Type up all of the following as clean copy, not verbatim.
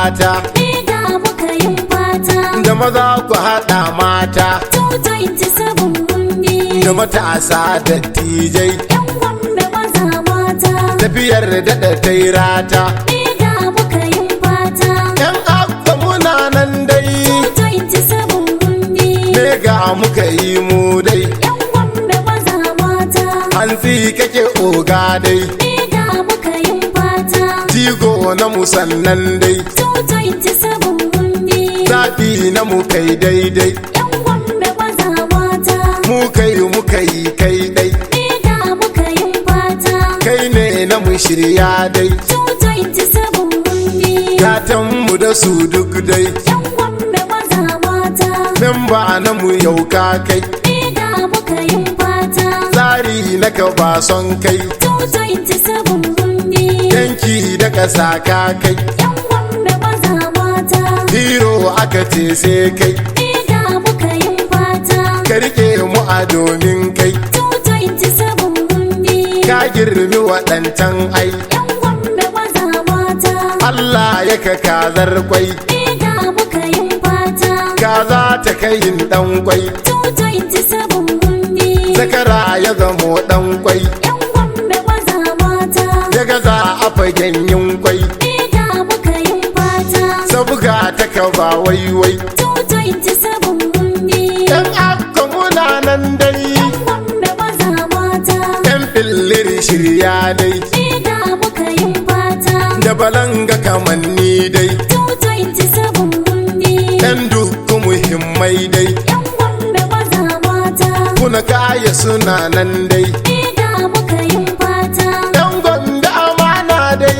mata. Mega muka yin fata. Da maza ku haɗa mata. 227 mun bi. Da matasa dattijai. Yan Gombe maza mata. Tafiyar daɗa ta yi rata. Mega muka yin fata. Yan Abba muna nan dai. 227 mun bi. Mega muka yi mu dai. Yan Gombe maza mata. Hantsi kake oga dai. Mega muka yin fata. Jigo na musannan dai. 227 mun bi. Zaɓi na mu kai daidai. Yan Gombe maza mata. Mu kai muka yi kai dai. Mega muka yin fata. Kai ne na mu shirya dai. 227 mun bi. Gatan mu da su duk dai. Yan Gombe maza mata. Memba na mu yau ka kai. Mega muka yin fata. Tsari na ka ba son kai. 227 mun bi. Yanki da ƙasa ka kai. Yan Gombe maza mata. Hero aka ce sai kai. Mega muka yin fata. Ka rike mu a domin kai. 227 mun bi. Ka girmi waɗancan ai. Yan Gombe maza mata. Allah ya ka kazar kwai. Mega muka yin fata. Kaza ta kayin ɗan kwai. 227 mun bi. Zakara ya zamo ɗan kwai. Yan Gombe maza mata. Ya gaza a fagen yin kwai. Mega muka yin fata. Sabga ta ka ba waiwai. 227 mun bi. Yan Abba muna nan dai. Yan Gombe maza mata. Yan Billiri shirya dai. Mega muka yin fata. Da balanga kamanni dai. 227 mun bi. Yan dukku muhimmai dai. Yan Gombe maza mata. Kuna kaya suna nan dai. Mega muka yin fata. Yan Gombe amana dai.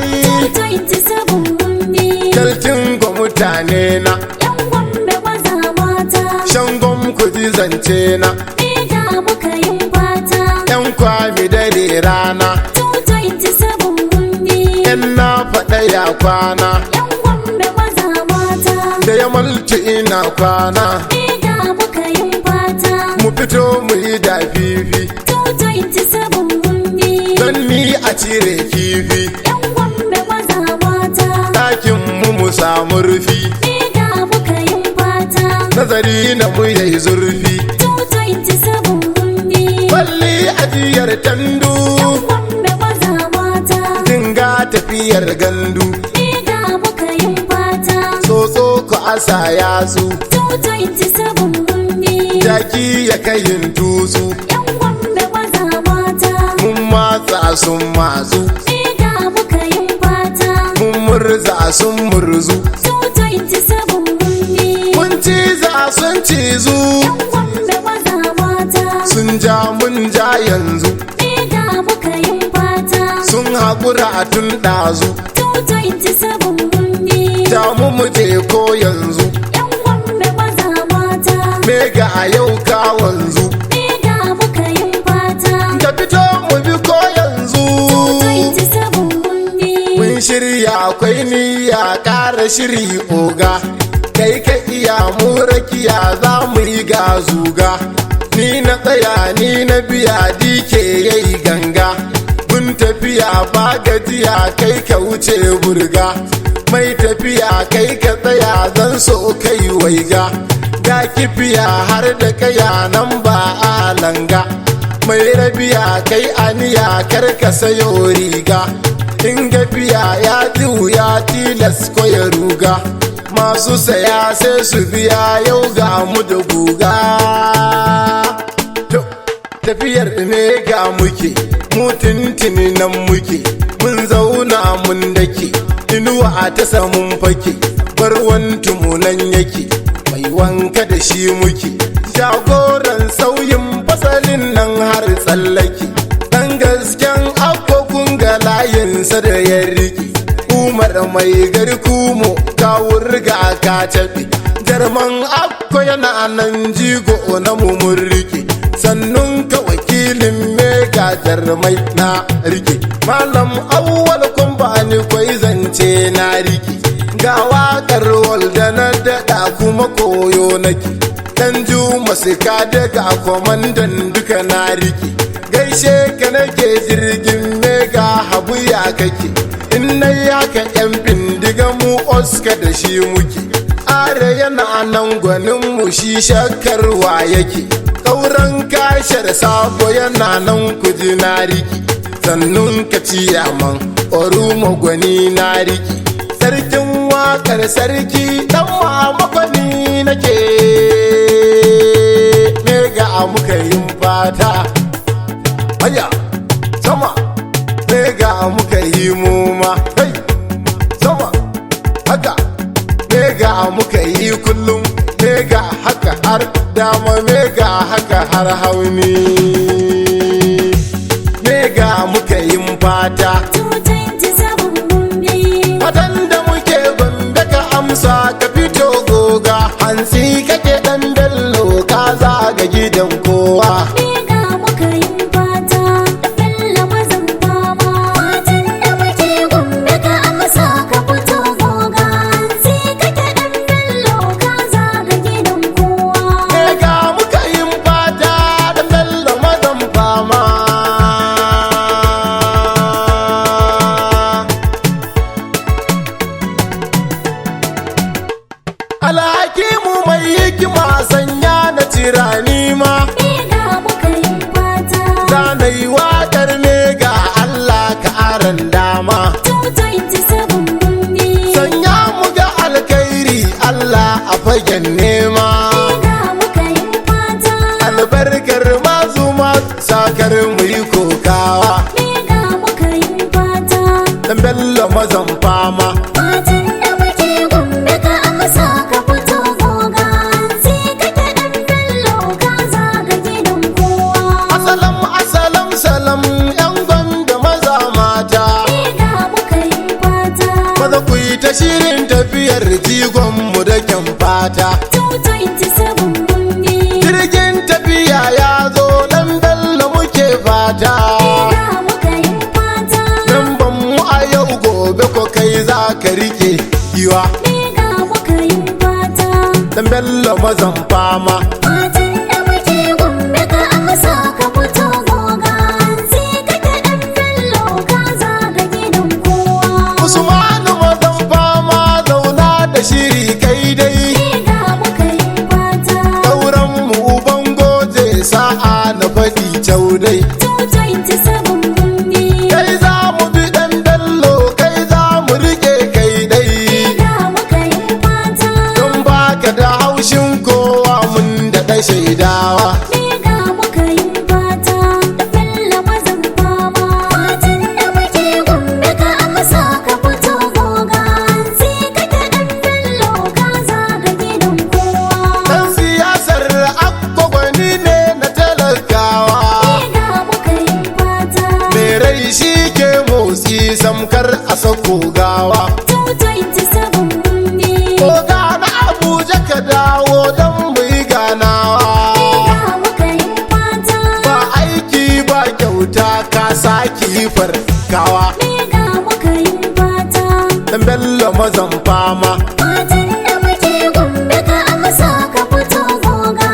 227 mun bi. Kaltin ga mutane na. Yan Gombe maza mata. Shangon ku ji zance na. Mega muka yin fata. Yan kwami dare rana. 227 mun bi. Yan na faɗa ya kwana. Yan Gombe maza mata. Da ya mulki ina kwana. Mega muka yin fata. Mu fito mu yi da fifi. 227 mun bi. Don ni a cire kifi. Yan Gombe maza mata. Ɗakin mu mu samu rufi. Mega muka yin fata. Nazari na mu yayi zurfi. 227 mun bi. Kwalli ajiyar tandu. Yan Gombe maza mata. Dinga tafiyar gandu. Mega muka yin fata. Tsotso ku asa yatsu. 227 mun bi. Jaki ya kayin tutsu. Yan Gombe maza mata. Mun matsa sun matsu. Mega muka yin fata. Mun murza sun murzu. 227 mun bi. Mun ciza sun cizu. Yan Gombe maza mata. Sun ja mun ja yanzu. Mega muka yin fata. Sun haƙura a tun ɗazu. 227 mun bi. Ja mu mu je ko yanzu. Yan Gombe maza mata. Mega a yau ka wanzu. Mega muka yin fata. Ka fito mu bi ko yanzu. 227 mun bi. Mun shirya akwai niyya ƙara shiri oga. Kai ka iya mu rakiya za mu yi ga zuga. Ni na tsaya ni na biya dike yayi ganga. Mun tafiya ba gajiya kai ka wuce burga. Mai tafiya kai ka tsaya zan so kai waiga. Ga kifiya har da kaya nan ba a langa. Mai rabiya kai aniya kar ka sayo riga. In gafiya ya ji wuya tilas ko ya ruga. Masu saya sai su biya yau ga mu da guga. To, tafiyar mega muke, mu tuntuni nan muke, mun zauna mun dake, inuwa a ta samun fake, barwan tumunan yake, mai wanka da shi muke. Jagoran sauyin fasalin nan har tsallake, ɗan gasken akokun ga layinsa da ya rike. Umar mai garkumo ka wurga ka tafi. Jarman Akko yana nan jigo na mu mun rike. Sannun ka wakilin mega jarmai na rike. Malam Awwal kun ba ni kwai zance na rike. Ga waƙar da na daɗa kuma koyo nake. Dan Juma suka daga kwamandan duka na rike. Gaishe ka nake jirgin mega habu ya kake. In na yaka yan bindiga mu Oscar da shi muke. Are yana nan gwanin mu shi shakarwa yake. Kauran kashar sabo yana nan kuji na riki. Sannun ka ciyaman Orumo gwani na riki. Sarkin wakar sarki dan mamakwani nake. Mega muka yin fata. Haya, sama, mega muka yi muma. Hey, sama, haka, mega muka yi kullum. Mega haka har dama, mega haka har hauni. Mega muka yin fata. 227 mun bi. Fatan da muke Gombe ka amsa ka fito goga. Hantsi kake dan Bello ka zaga gidan kowa. Mega muka yin fata, ɗan Bello mazan fama. Fatan da muke Gombe ka amsa ka fito goga. Sai kake ɗan Bello ka zaga gidan kowa. Mega muka yin fata dan Bello mazan fama. Alhakimu mai hikima sanya na tirani ma. Mega muka yin fata, Zana yi waƙar mega Allah ka aran dama. 227 mun bi. Sanya mu ga alkhairi Allah a fagen nema. Mega muka yin fata, Albarkar mazu sakar mu yi kokawa. mega muka yin fata. Dan Bello mazan fama. Fatan da muke Gombe ka amsa ka fito goga. Sai kake ɗan Bello ka zaga gidan kowa. Asalam asalam salam yan gwanda maza mata. Mega muka yin fata, Maza ku yi ta shirin tafiyar jigon mu da kyan fata. 227 mun bi. Jirgin tafiya ya zo dan Bello muke fata. Mega muka yin fata, Memban mu a yau gobe ko kai za ka rike giwa. mega muka yin fata. Dan Bello mazan fama. Fatan da muke Gombe ka amsa ka fito goga. Sai kake ɗan Bello ka zaga gidan kowa. Usmanu mazan fama zauna da shiri kai dai. Mega muka yin fata, Dauran mu uban goje sa'a na faɗi dai. 227 mun bi. Kai za mu bi dan Bello kai za mu rike kai dai. Mega muka yin fata, Don baka da haushin kowa mun da shaidawa. mega muka yin fata, ɗan Bello mazan fama. Fatan da muke Gombe ka amsa ka fito goga. Sai kake ɗan Bello ka zaga gidan kowa. Dan siyasar akko gwani ne na talakawa. Mega muka yin fata, Mai rai shi ke motsi samkar a sako gawa. 227 mun bi. Oga na Abuja ka dawo don mu yi ganawa. Mega muka yin fata, Ba aiki ba kyauta ka saki farkawa. mega muka yin fata. Dan Bello mazan fama. Fatan da muke Gombe ka amsa ka fito goga.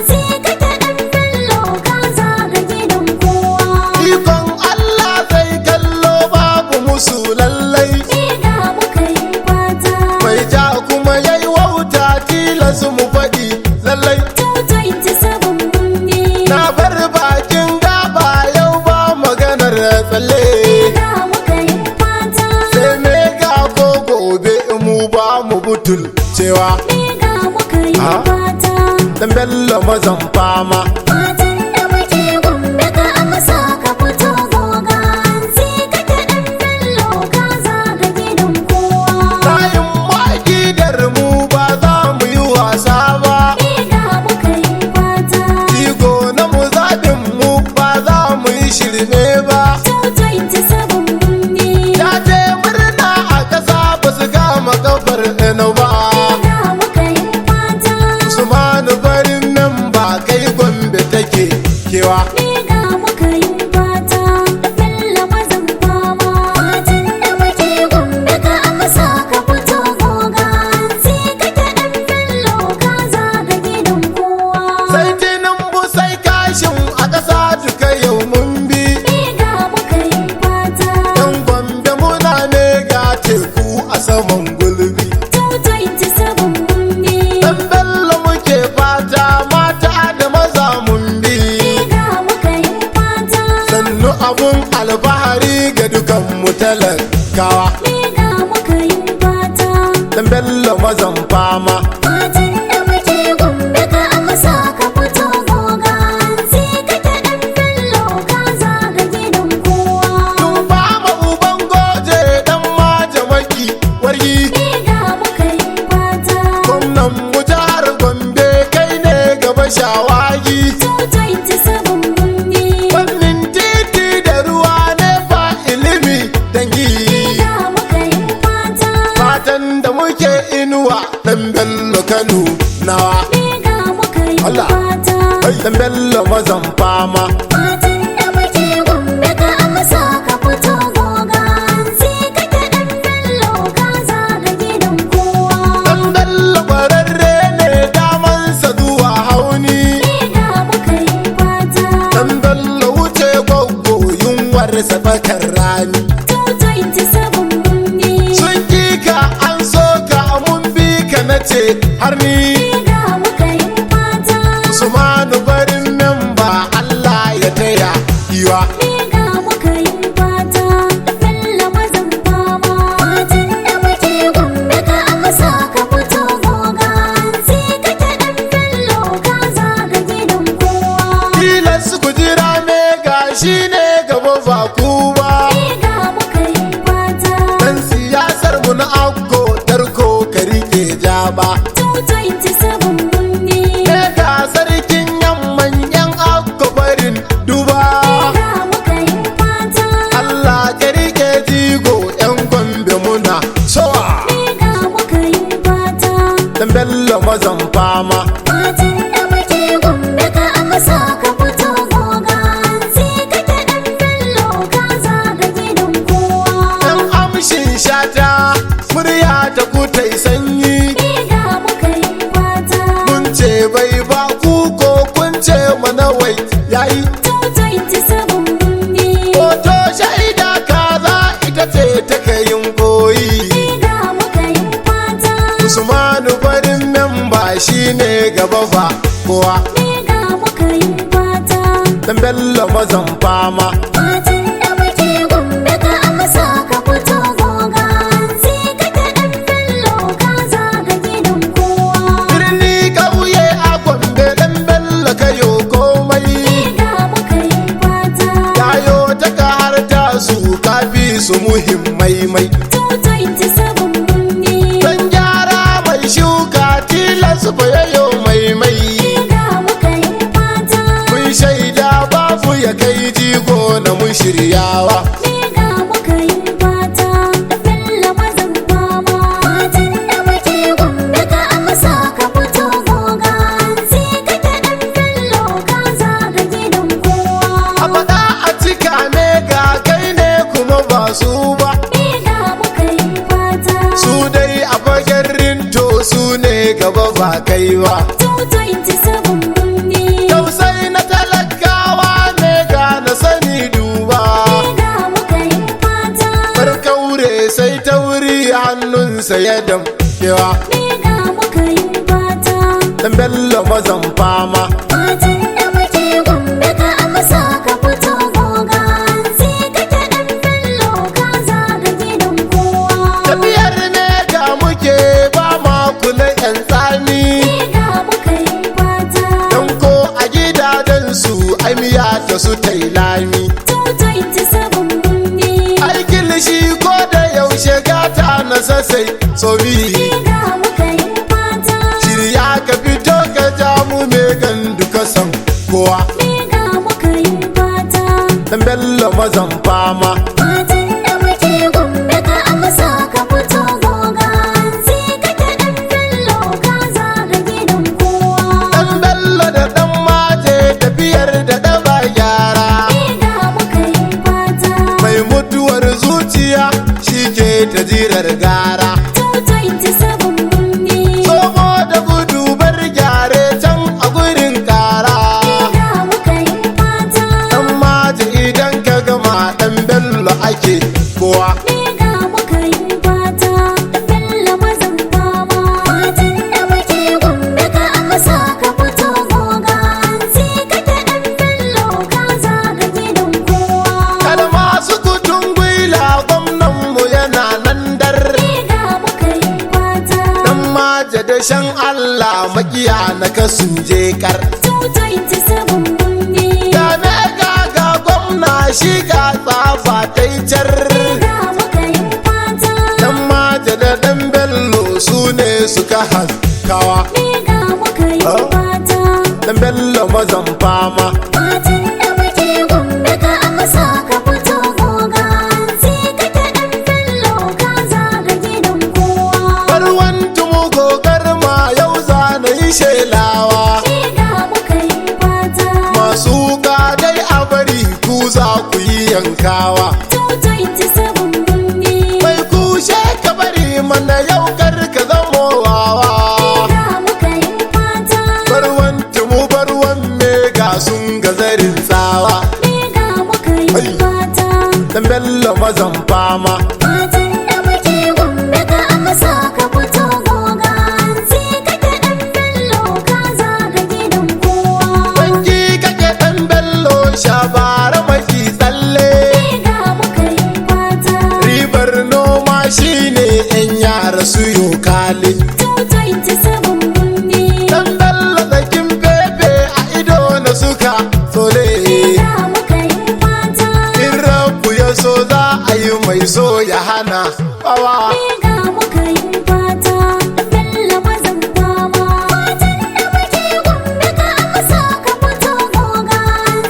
Sai kake ɗan Bello ka zaga gidan kowa. Ikon Allah zai kallo babu musu lallai. Mega muka yin fata, Mai ja kuma yayi wauta tilas mu faɗi lallai. 227 mun bi. Na bar bakin gaba yau ba maganar tsalle. Mega muka yin fata, Sai mega ko gobe mu ba mu butul cewa. mega muka yin Ah? fata. Dan Bello mazan fama. Fatan da muke Gombe ka amsa ka fito goga. Sai kake ɗan Bello ka zaga gidan kowa. Layin ma'akidar mu ba za mu yi wasa ba. Mega muka yin fata, Iko na mu zaɓin mu ba za mu yi shirme ba. 227 mun bi. Ya je murna a ƙasa ba su kama kafar ina ba. Mega muka yin fata, Usmanu farin nan ba kai Gombe take kewa. mega muka yin fata, ɗan Bello mazan fama. Fatan da muke Gombe ka amsa ka fito goga. Sai kake ɗan Bello ka zaga gidan kowa. Sai Tinubu sai kashin a ƙasa duka yau mun bi. Mega muka Abun alfahari ga dukan mu talakawa. Mega muka yin fata. Dan Bello mazan fama. Fatan da muke Gombe ka amsa ka fito goga. Sai kake ɗan Bello ka zaga gidan kowa. Tun fama uban goje dan maje maki wargi. Mega muka yin fata. Gwamnan mu jihar Gombe kai ne gaba shawagi. 227 mun bi. Fannin titi da ruwa ne fa ilimi dangi. Mega muka yin fata. Fatan da muke inuwa dan Bello Kano nawa. Mega muka yin Allah. fata. Dan Bello mazan fama. Fatan da muke Gombe ka amsa ka fito goga. Sai kake ɗan Bello ka zaga gidan kowa. Dan Bello kwararre ne damansa zuwa hauni. Mega muka yin fata. Dan Bello wuce gwaggo yunwar tsakar rani. 227 mun bi. Sun ki ka an so ka mun bi ka nace har ni. Mega muka yin fata. Usmanu barin memba Allah ya taya iwa. Mega muka yin fata. Bello mazan fama. Fatan da muke Gombe ka amsa ka fito goga. Sai kake ɗan Bello ka zaga gidan kowa. Tilas ku jira mega shi ne gaba ba ku ba. Mega muka yin fata. Dan siyasar mu na akko tarko ka rike jaba. 227 mun bi. Mega sarkin yamman yan akko barin duba. Mega muka yin fata. Allah ka rike jigo yan Gombe muna sowa. Mega muka yin fata. Dan Bello mazan fama. Fatan da muke Gombe ka amsa ka fito goga. Sai kake ɗan Bello ka zaga gidan kowa. Dan amshin shata murya ta ku tai sanyi. Mega muka yin fata. Mun ce bai ba ku ko kun ce mana wai yayi. 227 mun bi. Hoto shaida kaza ita ce ta kayin koyi. Mega muka yin fata. Usmanu farin memba shine gaba ba kowa. Mega muka yin fata. Dan Bello mazan fama. Fatan da muke Gombe ka amsa ka fito goga. Sai kake ɗan Bello ka zaga gidan kowa. Birni ƙauye a Gombe dan Bello kayo komai. Mega muka yin fata. Yayo ta ka har ta su kafi su muhimmai mai. 227 mun bi. Dan gyara mai shuka tilas yayo mai mai. Mega muka yin fata. Mun shaida babu ya kai jigo na mun shiryawa. Mega muka yin fata. Bello mazan fama. Fatan da muke Gombe ka amsa ka fito goga. Sai kake ɗan Bello ka zaga gidan kowa. A faɗa a cika mega kai ne kuma ba su ba. Mega muka yin fata. Su dai a fagen rinto su ne gaba ba kai ba. 227 mun bi. Tausai na talakawa mega na sani duba. Mega muka yin fata. Farkaure sai tauri hannunsa ya damkewa. Mega muka yin fata. Dan Bello mazan fama. Fatan da muke Gombe ka amsa ka fito goga. Sai kake ɗan Bello ka zaga gidan kowa. Tafiyar mega muke ba ma kula 'yan tsami. Mega muka yin fata. Dan ko a gidajen su amiya ta su tailami. 227 mun bi. Aikin shi ko da yaushe gata na sassai sobi. Mega muka yin fata. Shirya ka fito ka ja mu megan duka san kowa. Mega muka yin fata. Dan Bello mazan fama. Fatan da muke Gombe ka amsa ka fito goga. Sai kake ɗan Bello ka zaga gidan kowa. Dan Bello da dan maje tafiyar da ɗaba gyara. Mega muka yin fata. Mai mutuwar zuciya shi ke ta jirar gara. 227 mun bi. Tsoho da gudu bar gyare can a gurin kara. Mega muka yin fata. Dan maje idan ka gama dan Bello ake Dashen Allah makiya na kasun je kar. 227 Gombe. Ga mega ga gwamna shi ga tsafa taicar. Mega muka yin fata. Dan Maja da Dan Bello su ne suka haskawa. Mega muka yin fata. Dan Bello mazan fama. Fatan da muke Gombe ka amsa ka fito goga. Sai kake ɗan Bello ka zaga gidan kowa. Barwan tumu gogar ma yau za na yi shelawa. Mega muka yin fata. Masu wuka dai a bari ku za ku yi yankawa. 227 Gombe. Mai kushe ka bari mana yau kar ka zamo wawa. Mega muka yin fata. Barwan tumu barwan mega sun gazarin tsawa. Mega muka yin fata. Dan Bello mazan fama. Fatan da muke Gombe ka amsa ka fito goga. Sai kake ɗan Bello ka zaga gidan kowa. Banki kake Dan Bello shabara maki tsalle. Mega muka yin fata. Ribar noma shine yan yara su yo kale. 227 Gombe. Dan Bello tsakin bebe a ido na suka tsole. Mega muka yin fata. In rabu ya so za a yi mai so ya hana bawa. Mega muka yin fata. Bello mazan fama. Fatan da muke Gombe ka amsa ka fito goga.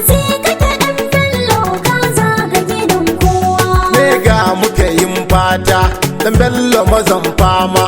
Sai kake ɗan Bello ka zaga gidan kowa. Mega muka yin fata, Dan Bello mazan fama.